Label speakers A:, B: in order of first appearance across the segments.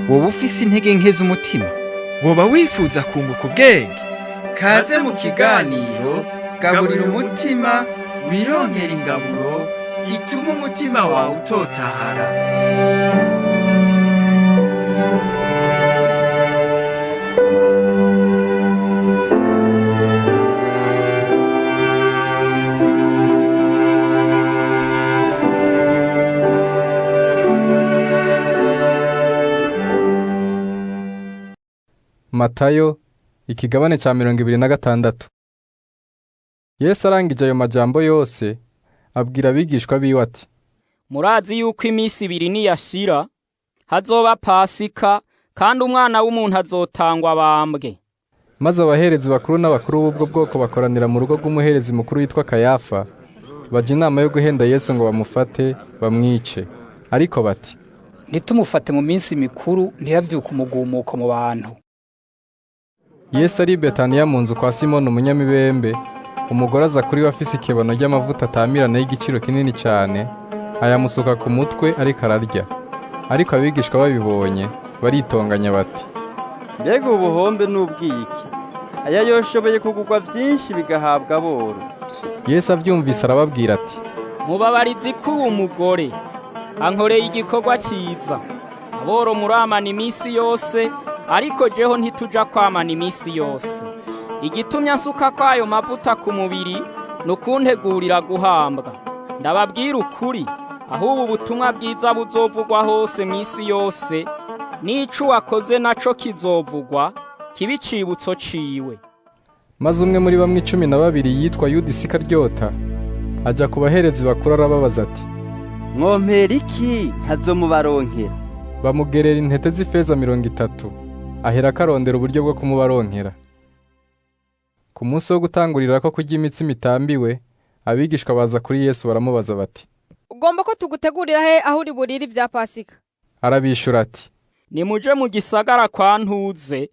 A: Woba ufise intege nke z'umutima?
B: Woba wifuza kunguka ubwenge?
A: Kaze mu kiganiro Gaburira Umutima, wironkera ingaburo ituma umutima wawe utotahara.
C: Matayo ikigabane ca 26. Yesu arangije ayo majambo yose abwira abigishwa biwe ati:
D: Murazi yuko iminsi ibiri niyashira hazoba Pasika, kandi umwana w'umuntu azotangwa bambwe.
C: Maze abaherezi bakuru n'abakuru b'ubwo bwoko bakoranira mu rugo rw'umuherezi mukuru yitwa Kayafa, baja inama yo guhenda Yesu ngo bamufate bamwice. Ariko bati:
E: Ntitumufate mu minsi mikuru, ntiyavyuka umugumuko mu bantu.
C: Yesu ari i Betaniya mu nzu kwa Simoni umunyamibembe, umugore aza kuri we afise ikebano ry'amavuta atamirana y'igiciro kinini cyane, ayamusuka ku mutwe ariko ararya. Ariko abigishwa babibonye baritonganya bati:
F: Mbega ubuhombe n'ubwiki! Aya yoshoboye kugurwa byinshi bigahabwa aboro.
C: Yesu avyumvise arababwira ati:
D: Mubabarizi ko uwo mugore ankoreye igikorwa cyiza. Aboro muramana iminsi yose, ariko jeho ntituja kwamana iminsi yose. Igitumye ansuka kwayo mavuta ku mubiri nukuntegurira guhambwa. Ndababwira ukuri, aho ubu butumwa bwiza buzovugwa hose mw'isi yose, n'ico wakoze naco kizovugwa, kibe icibutso ciwe.
C: Maze umwe muri bamwe 12 yitwa Yuda Isikaryota aja ku baherezi bakuru arababaza ati:
F: Mwompera iki nkazomubaronkera?
C: Bamugerera intete z'ifeza 30. Ahera akarondera uburyo bwo kumubaronkera. Ku munsi wo gutangurira ko kurya imitsima itambiwe, abigishwa baza kuri Yesu baramubaza bati:
G: Ugomba ko tugutegurira he aho uri burire ibya Pasika?
C: Arabishura ati:
D: Nimuje mu gisagara kwa Ntuze,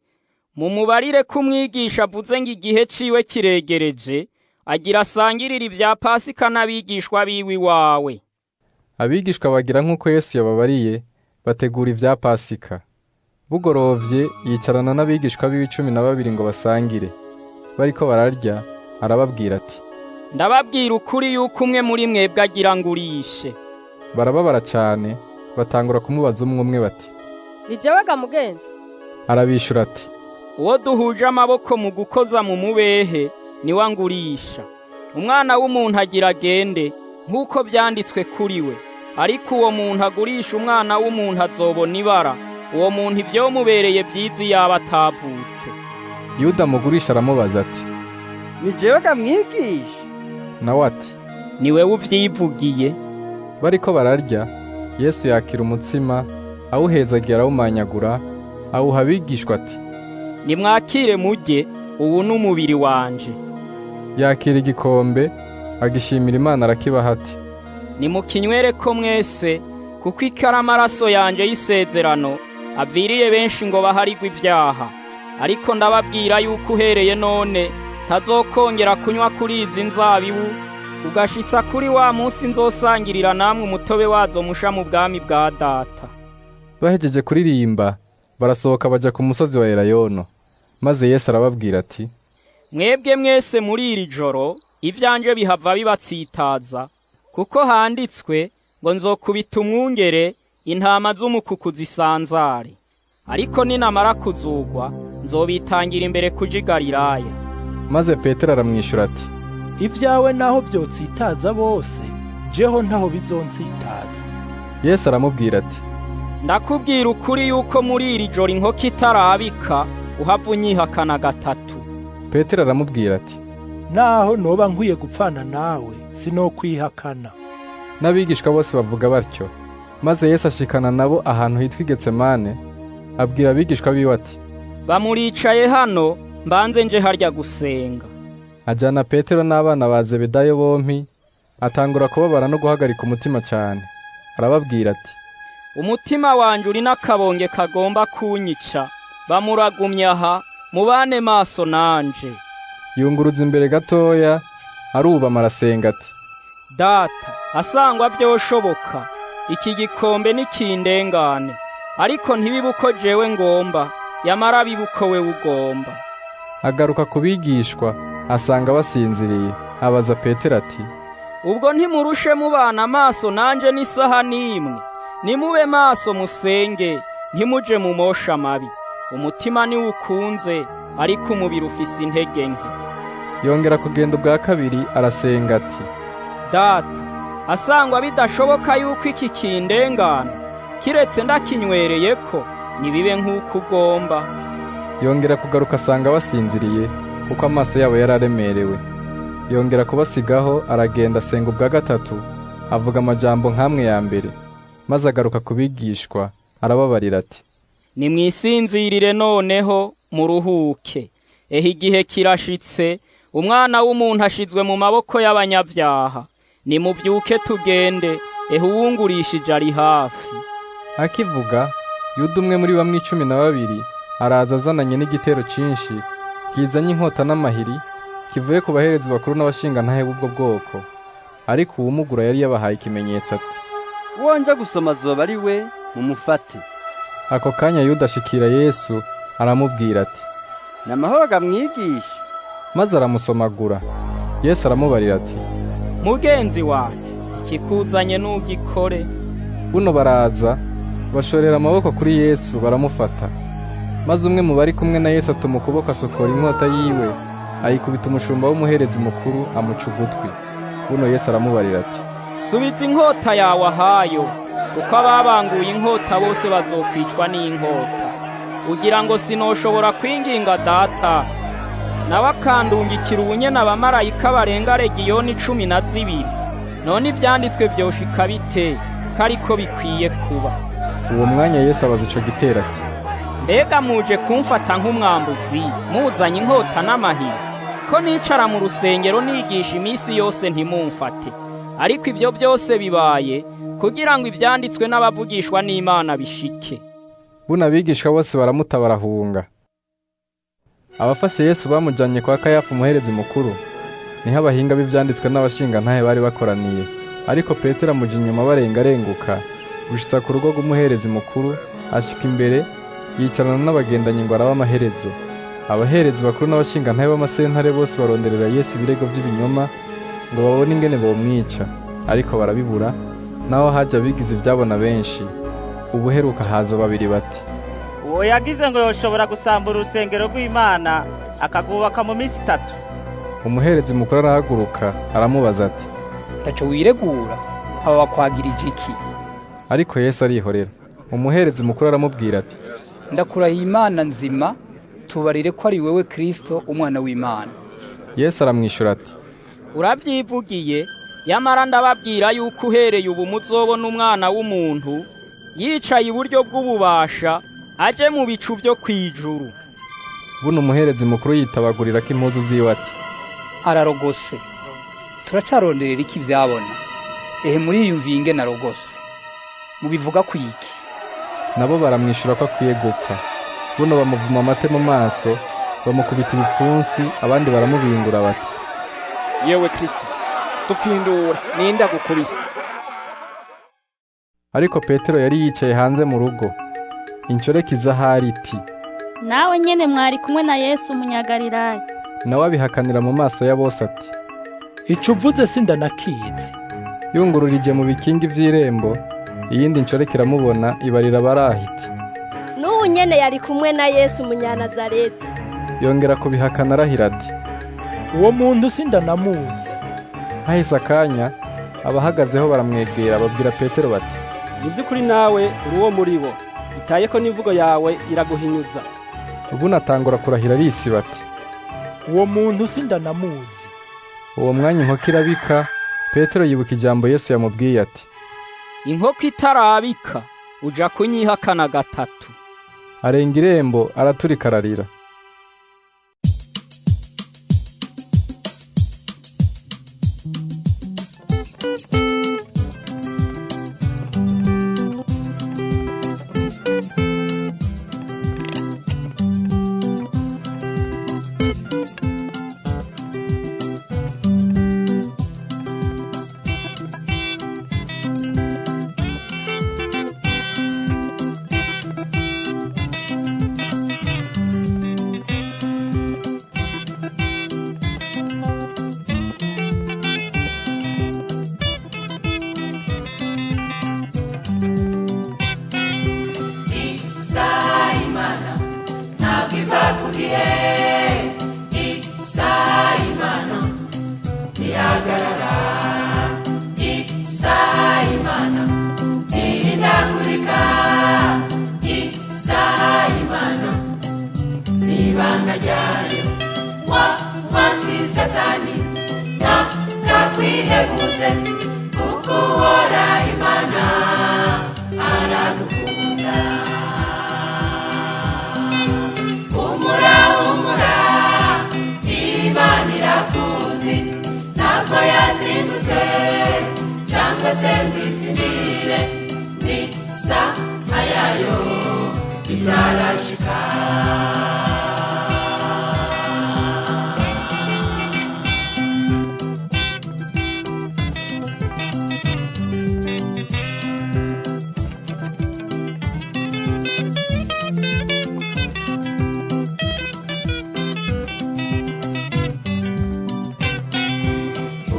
D: mumubarire ko umwigisha avuze ngo igihe ciwe kiregereje, agira asangirire ibya Pasika n'abigishwa biwe iwawe.
C: Abigishwa bagira nk'uko Yesu yababariye, bategura ibya Pasika. Bugorovye yicarana n'abigishwa biwe 12 ngo basangire. Bariko bararya, arababwira ati:
D: Ndababwira ukuri yuko umwe muri mwebwe agira ngurishe.
C: Barababara cyane, batangura kumubaza umwe umwe bati:
G: Ni jewe ga mugenzi?
C: Arabishura ati:
D: Uwo duhuje amaboko mu gukoza mu mubehe niwe angurisha. Umwana w'umuntu agira agende nk'uko byanditswe kuri we, ariko uwo muntu agurisha umwana w'umuntu azobona ibara. Uwo muntu ivyomubereye vyiza yaba atavutse.
C: Yuda mugurisha aramubaza ati:
F: Ni jewe ga mwigisha?
C: Nawe ati:
D: Ni wewe uvyivugiye.
C: Bariko bararya, Yesu yakira umutsima, awuhezagiye arawumanyagura, awuha abigishwa ati:
D: Nimwakire murye, ubu ni umubiri wanje.
C: Yakira igikombe, agishimira Imana arakibaha ati:
D: Nimukinywere ko mwese, kuko ikara amaraso yanje y'isezerano aviriye benshi ngo baharigwe ibyaha. Ariko ndababwira yuko uhereye none ntazokongera kunywa kuri izi nzabibu, ugashitsa kuri wa munsi nzosangirira namwe umutobe wazo musha mu bwami bwa Data.
C: Bahejeje kuririmba, barasohoka baja ku musozi wa Elayono. Maze Yesu arababwira ati:
D: Mwebwe mwese muri iri joro ivyanje bihava bibatsitaza, kuko handitswe ngo nzokubita umwungere, intama z'umukuku zisanzare. Ariko ninamara kuzugwa nzobitangira imbere kuja i Galilaya.
C: Maze Petero aramwishura ati:
H: Ivyawe naho vyotsitaza bose, jeho ntaho bizonsitaza.
C: Yesu aramubwira ati:
D: Ndakubwira ukuri yuko muri iri joro inkoko itarabika uhava unyihakana gatatu.
C: Petero aramubwira ati:
H: Naho noba nkwiye gupfana nawe, sinokwihakana.
C: N'abigishwa bose bavuga batyo. Maze Yesu ashikana nabo ahantu hitwa Getsemane, abwira abigishwa biwe ati:
D: Bamuricaye hano, mbanze nje harya gusenga.
C: Ajana Petero n'abana ba Zebedayo bompi, atangura kubabara no guhagarika umutima cyane. Arababwira ati:
D: Umutima wanje uri n'akabonge kagomba kunyica. Bamuragumye aha, mubane maso nanje.
C: Yunguruza imbere gatoya, arubama arasenga ati:
D: Data, asangwa byoshoboka, iki gikombe nikindengane, ariko ntibibe uko jewe ngomba, yamara bibe uko wewe ugomba.
C: Agaruka ku bigishwa asanga basinziriye, abaza Petero ati:
D: Ubwo ntimurushe mubana amaso nanje n'isaha n'imwe? Nimube maso musenge, ntimuje mumosha amabi. Umutima niwukunze, ariko umubiri ufise intege nke.
C: Yongera kugenda ubwa kabiri arasenga ati:
D: Data, asangwa bidashoboka yuko iki kindengana, kiretse ndakinywereyeko, nibibe nk'uko ugomba.
C: Yongera kugaruka asanga basinziriye, kuko amaso yabo yari aremerewe. Yongera kubasigaho aragenda asenga ubwa gatatu, avuga amajambo nk'amwe ya mbere. Maze agaruka kubigishwa arababarira ati:
D: Nimwisinzirire noneho muruhuke. Ehe, igihe kirashitse, umwana w'umuntu ashizwe mu maboko y'abanyabyaha. Nimubyuke tugende, ehe uwungurishije ari hafi.
C: Akivuga, Yuda umwe muri bamwe 12 araza azananye n'igitero cinshi, kizanye inkota n'amahiri, kivuye ku baherezi bakuru n'abashingantahe b'ubwo bwoko. Ariko uwumugura yari yabahaye ikimenyetso ati:
F: Uwo gusoma azoba ari we, mumufate.
C: Ako kanya Yuda ashikira Yesu aramubwira ati:
F: Namahoro gamwigisha.
C: Maze aramusomagura. Yesu aramubarira ati:
D: Mugenzi wanjye, ikikuzanye n'ugikore.
C: Buno baraza bashorera amaboko kuri Yesu baramufata. Maze umwe mu bari kumwe na Yesu atuma ukuboko asokora inkota yiwe, ayikubita umushumba w'umuherezi mukuru, amuca ugutwi. Buno Yesu aramubarira ati:
D: Subiza inkota yawe ahayo, kuko ababanguye inkota bose bazokwicwa n'inkota. Ugira ngo sinoshobora kwinginga Data, nawe akandungikira ubunyene abamarayika barenga legiyoni 12? None ivyanditswe vyoshika bite ko ariko bikwiye kuba?
C: Uwo mwanya Yesu abaza ico gitero ati:
D: Mbega muje kumfata nk'umwambuzi, muzanye inkota n'amahiri? Ko nicara mu rusengero nigisha iminsi yose ntimumfate. Ariko ibyo byose bibaye kugira ngo ivyanditswe n'abavugishwa n'Imana bishike.
C: Buno abigishwa bose baramuta barahunga. Abafashe Yesu bamujanye kwa Kayafa umuherezi mukuru, niho abahinga b'ivyanditswe n'abashingantahe bari bakoraniye. Ariko Petero amuja inyuma barengarenguka, gushitsa ku rugo rw'umuherezi mukuru, ashika imbere yicarana n'abagendanyi ngo arabe amaherezo. Abaherezi bakuru n'abashingantahe b'amasentare bose baronderera Yesu ibirego vy'ibinyoma ngo babone ingene bomwica, ariko barabibura. Naho haje abigize ivyabona benshi. Ubuheruka haza babiri bati:
I: Uwo yagize ngo yoshobora gusambura urusengero rw'Imana akagubaka mu minsi 3.
C: Umuherezi mukuru arahaguruka aramubaza ati:
E: Ntaco wiregura, aba bakwagirije iki?
C: Ariko Yesu arihorera. Umuherezi mukuru aramubwira ati:
E: Ndakurahiye Imana nzima, tubarire ko ari wewe Kristo umwana w'Imana.
C: Yesu aramwishura ati:
D: Uravyivugiye, yamara ndababwira yuko uhereye ubu muzobona umwana w'umuntu yicaye iburyo bw'ububasha, aje mu bicu vyo kwijuru.
C: Buno umuherezi mukuru yitabagurira ko impuzu ziwe ati:
E: Ararogose, turacaronderera iki vyabona? Ehe, muriyumviye ingene arogose, mubivuga ku iki?
C: Nabo baramwishura ko akwiye gupfa. Buno bamuvuma amate mu maso, bamukubita ibipfunsi, abandi baramubingura bati:
J: Yewe Kristo, dupfindura, ninde agukubise?
C: Ariko Petero yari yicaye hanze mu rugo. Inshoreke iza ahari iti:
K: Nawe nyene mwari kumwe na Yesu umunyagalilaya.
C: Nawe abihakanira mu maso ya bose ati:
H: Ico uvuze sindanakizi.
C: Yungururije mu bikingi vy'irembo, iyindi nshoreke iramubona, ibarira abarahiti:
L: N'ubu nyene yari kumwe na Yesu umunyanazareti.
C: Yongera kubihakana arahira ati:
H: Uwo muntu sindanamuzi.
C: Hahise akanya, abahagazeho baramwegera babwira Petero bati:
M: Ni vy'ukuri nawe uri uwo muri bo, itaye ko n'imvugo yawe iraguhinyuza.
C: Ubundi atangura kurahira arisiba ati:
H: Uwo muntu sindanamuzi.
C: Uwo mwanya inkoko irabika. Petero yibuka ijambo Yesu yamubwiye ati:
D: Inkoko itarabika uja kunyihakana gatatu.
C: Arenga irembo araturika ararira.
N: Ntabwo yazindutse cyangwa se ngo isinzire, ni saha yayo itarashika.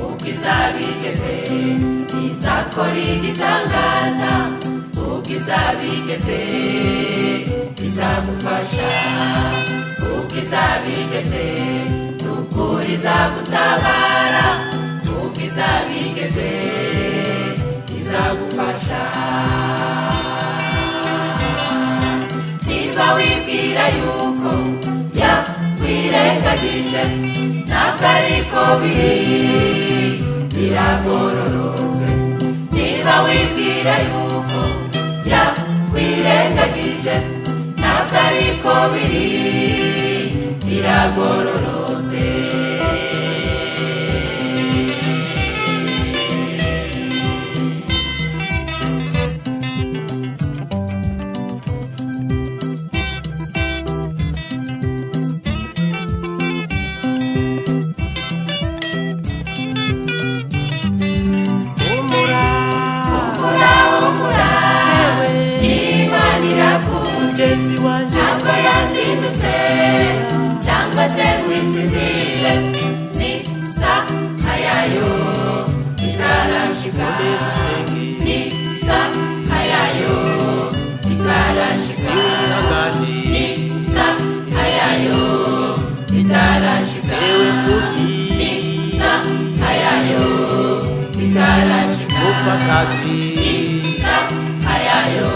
N: Ubwiza izakora igitangaza, ubwiza bigeze izagufasha, ubwiza bigeze n'ukuri izagutabara, ubwiza bigeze izagufasha. Niba wibwira yuko yakwirengagije, ntabwo ariko biri, biragororotse. Niba wibwira yuko yakwirengagije, ntabwo ariko biri, biragororotse. Ntabwo yazindutse cyangwa se ngo isinzire, ni saha yayo itarashika, ni saha yayo itarashika, ni saha yayo itarashika, ni saha yayo itarashika, ni saha yayo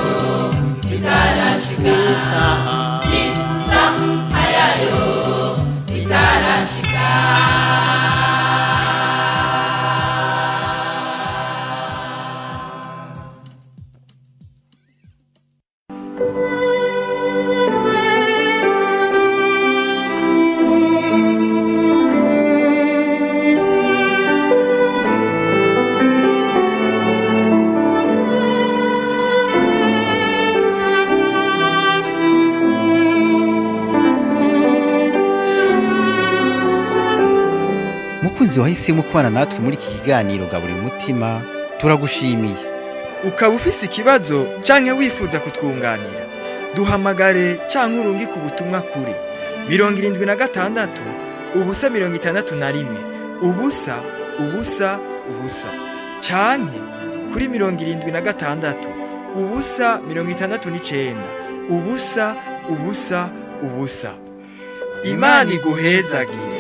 N: itarashika, ni saha yayo itarashika.
A: Mukunzi wahisemo kubana natwe muri iki kiganiro Gaburira Umutima, turagushimiye.
B: Ukaba ufise ikibazo canke wifuza kutwunganira, duhamagare canke urungike ubutumwa kuri 76 0 61 0 0 0 canke kuri 76 0 69 0 0 0. Imana iguhezagire.